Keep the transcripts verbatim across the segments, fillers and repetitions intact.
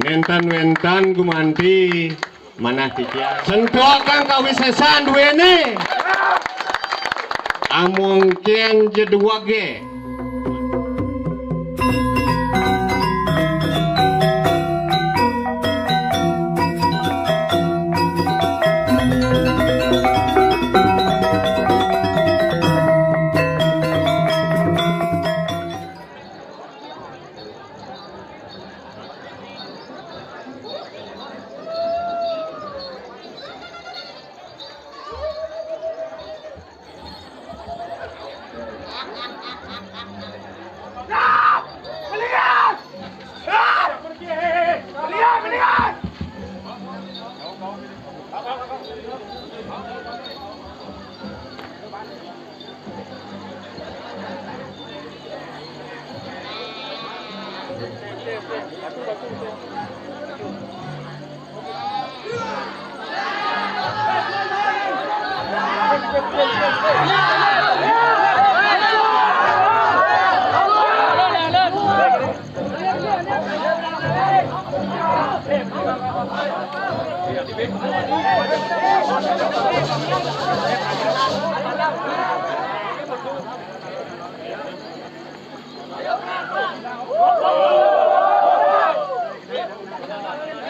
Wénten-wénten gumanti manah titiang. Sentuhaken kawisésan duéné. Amongkén jedugé.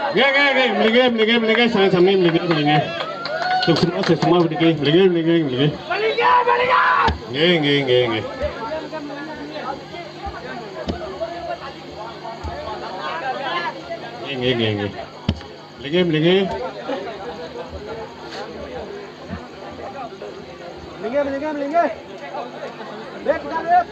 Nggih, nggih, nggih, mlinggih, mlinggih, mlinggih, sami-sami mlinggih, mlinggih. Suksma, suksma, mlinggih, mlinggih, mlinggih, mlinggih. Nggih, nggih, nggih, nggih. Nggih, nggih, nggih, nggih. Mlinggih, mlinggih. Mlinggih, mlinggih, mlinggih. Bek, udah, Bek.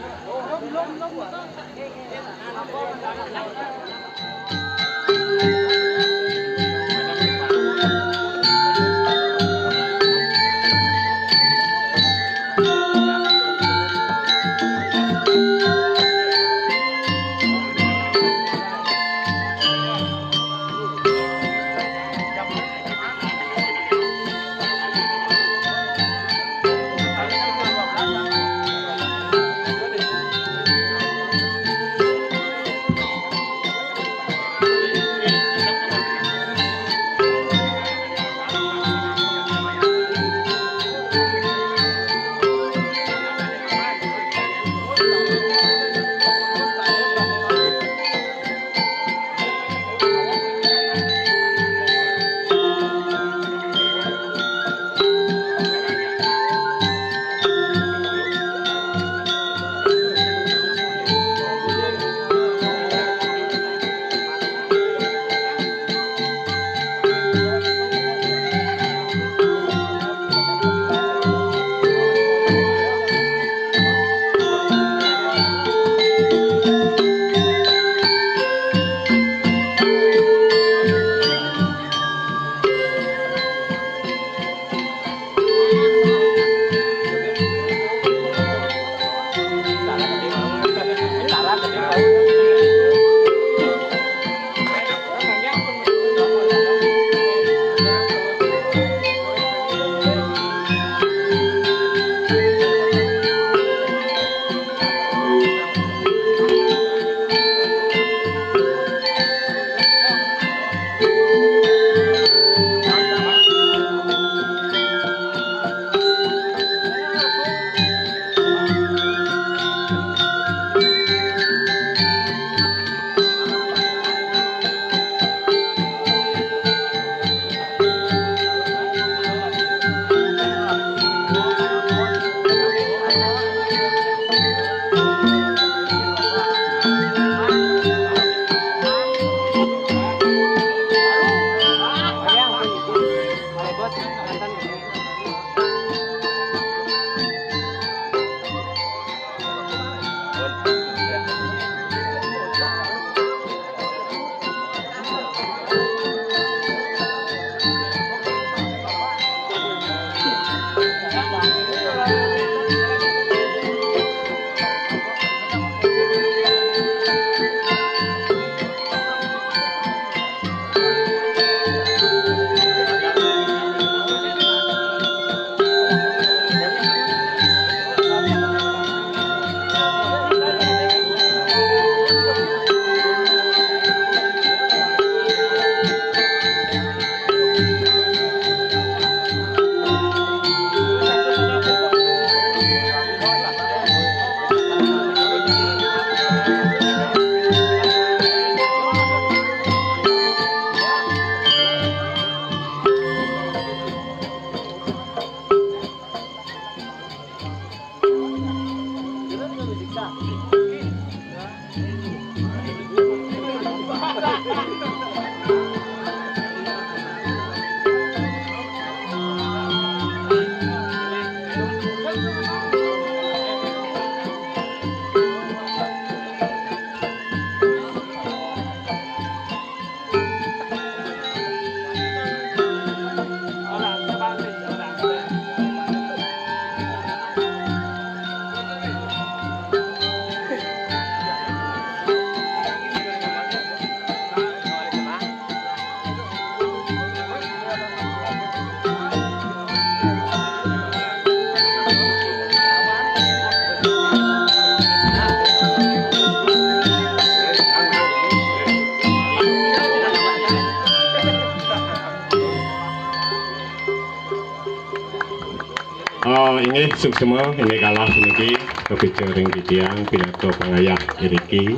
Inggih suksma, inggih galah puniki kapica ring titiang pinaka pangayah iriki.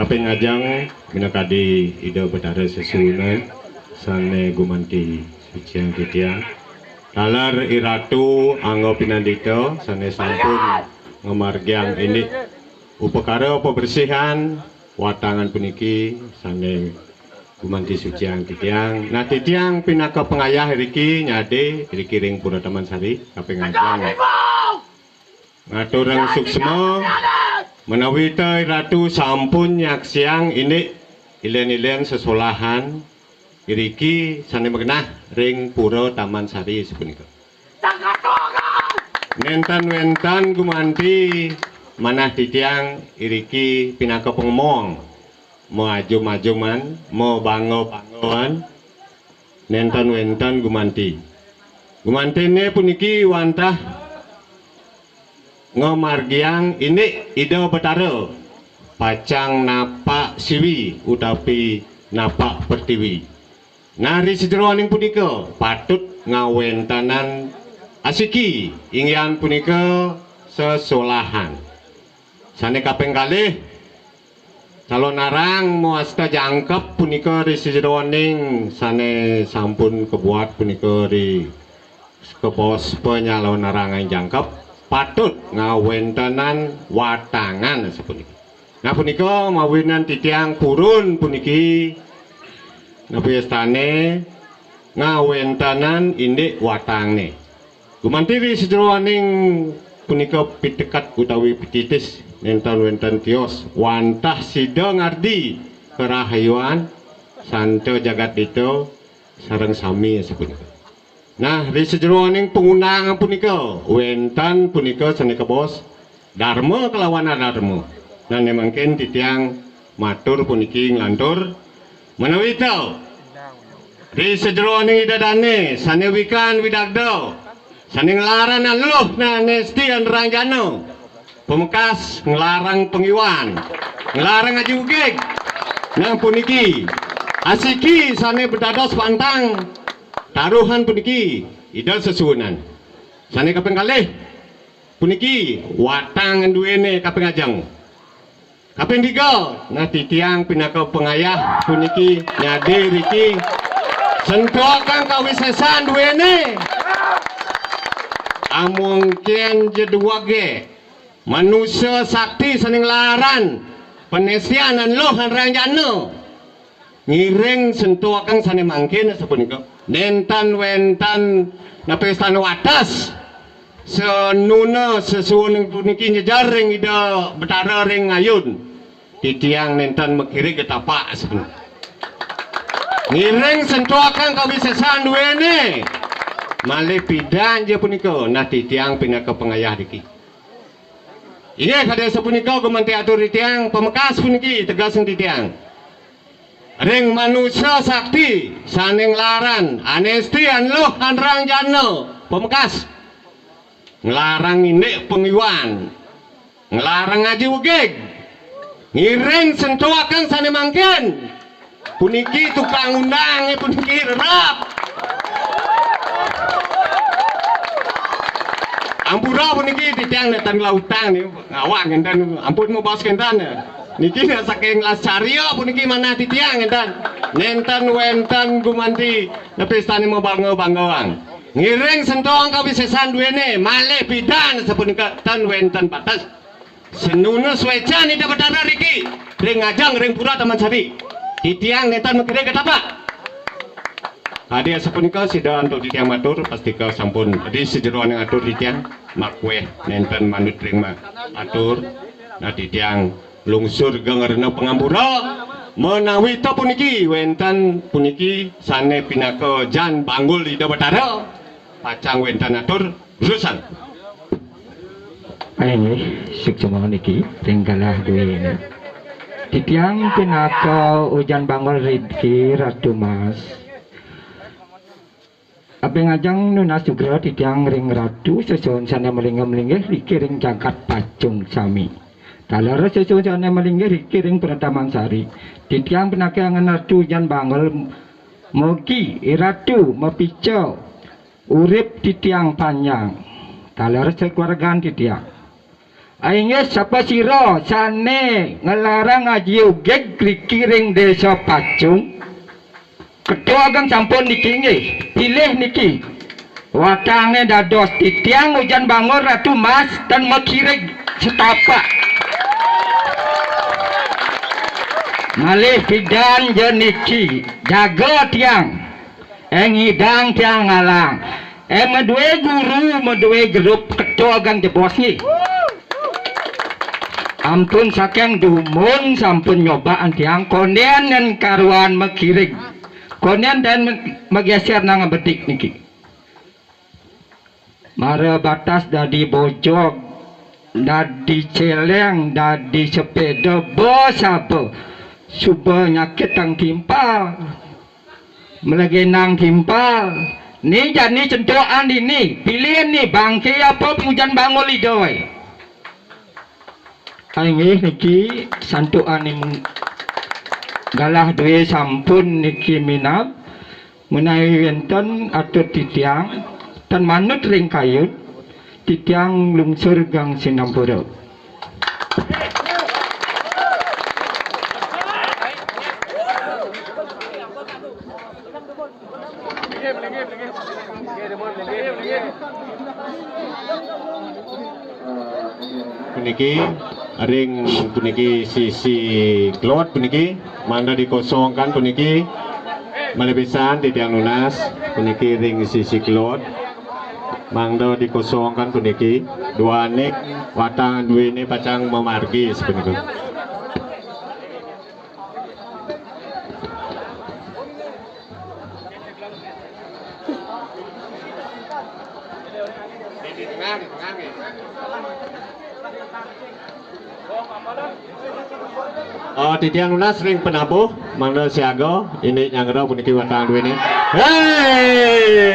Kaping ajeng minakadi Ida Betara Sesuunan sane gumanti suciang titiang. Taler Iratu Angga Pinandita sane sampun ngamargiang indik upakara pabersihan watangan puniki sane gumanti suciang titiang. Nah, titiang pinaka pangayah iriki nyade iriki ring Pura Taman Sari kaping ajeng. Ngaturang suksma menawi ta Ratu sampun nyaksiang indik ilen-ilen sesolahan iriki sane magenah ring Pura Taman Sari sapunika. Nenten wenten gumanti manah titiang iriki pinaka pangemong, maajum-ajuman, mabangga-banggaan, nenten wenten gumanti. Gumantine puniki wantah ngamargiang indik Ida Betara pacang napak siwi utawi napak pertiwi. Nah, ri sajeroning punika patut ngawentenang asiki, inggih punika sesolahan. Sane kaping kalih, calonarang mawasta jangkep punika ri sajeroning sane sampun kabuat punika ri kebos panyalonarangan jangkep patut ngawentenang watangan sapuniki. Nah, punika mawinan titiang purun puniki napi astane ngawentenang indik watangne. Gumanti ri sajeroning punika piteket utawi pititis nenten wenten tios wantah sida ngardi karahayuan santa jagat dita sareng sami sapunika. Nah, ri sajeroning pangundangan punika wenten punika sane kabaos darma kalawan adarma. Nah, ne mangkin titiang matur puniki nglantur menawi ta ri sajeroning ida dane sane wikan widagda sane nglarang aluh nane setian ranjana. Pamekas nglarang pangiwan, nglarang aji ugig. Nah puniki asiki sane bedados pantang taruhan puniki Ida Sesuunan. Sane kaping kalih puniki watang duene kaping ajeng. Kaping tiga, nah titiang pinaka pangayah puniki nyade riki sentuhakang kawisesan duene. Amongken ja duwege manusa sakti sane nglarang panestian aluh anranjana. Ngiring sentuhakang sane mangkin sapunika. Nenten wenten napi sane wates senuna sesuuning puniki njejer ring Ida Betara ring ayun. Titiang nenten makirig tapak sapunika. Ngiring sentuhakang kawisesan duene. Malih pidan ja punika, nah titiang pinaka pangayah riki. Inggih kadi sapunika gumanti atur titiang, pamekas puniki tegasing titiang. Ring manusa sakti sane nglarang anesti anluh anranjana, pamekas nglarang indik pangiwan, nglarang aji ugig, ngiring sentuhakang sane mangkin. Puniki tukang undange puniki rerep. Ampura puniki titiang nenten lautang ni ngawak nenten ampun mabaos kenten. Niki saking Lascarya puniki manah titiang nenten. Nenten wenten gumanti napi sane mabangga-banggawang. Ngiring sentuhang kawisesan duene malih pidan sapunika ten wenten bates. Senuna suecan Ida Betara riki ring ajeng ring Pura Taman Sari. Titiang nenten makirig tapak. Kadi asapunika sida antuk titiang matur, pastika sampun adi sajeroning atur titiang makweh nenten manut ring ma-, atur. Nah titiang lungsur geng rena pangampura menawi ta puniki wenten puniki sane pinaka jan banggul Ida Betara pacang wenten atur. Rusan. Inggih, suksma niki ring galah duene. Titiang pinaka ujan banggul riki Ratu Mas. Abeng ajeng nunas nugra titiang ring Ratu sesuun sane malingga-malinggih riki ring jagat pacung sami. Taler sesuun sane malinggih riki ring Pura Taman Sari. Titiang pinaka angan Ratu ujan banggul mugi Ratu mapica urip titiang panjang. Taler sakeluargan titiang. Inggih sapasira sane nglarang Aji Ugig riki ring Desa Pacung? Ketua Ageng sampun niki nggih, pilih niki. Watange dados titiang Ujan Bangor Ratu Mas tan makirig setapak. Malih pidan ja niki, jaga tiang. Eh, ngidang tiang ngalang. Eh, madue guru, madue grup, ketua Ageng jebos nggih. Ampun saking dumun sampun nyobaan tiang konden nyen karuan makirig. Konden dan mageser nang bedik niki. Mara batas dadi bojog, dadi celeng, dadi sepeda, bos apa? Suba nyakit tang timpal. Melegenang timpal. Ni jani sentukan dini, pilihan ni bangke apa Ujan Bangor Ida, wai? Inggih niki santukan ning galah due sampun niki minab, menawi wenten atur titiang, tan manut ring kayun, titiang lungsur gang sinampura. Puniki, ring puniki sisi kelod puniki, mangda dikosongkan puniki, malih pisan titiang nunas puniki ring sisi kelod, mangda dikosongkan puniki, duaning watang duene pacang mamargi sapunika. Oh, titiang nunas ring penabuh, mangda siaga, indik nyanggra puniki watang duene. Hei!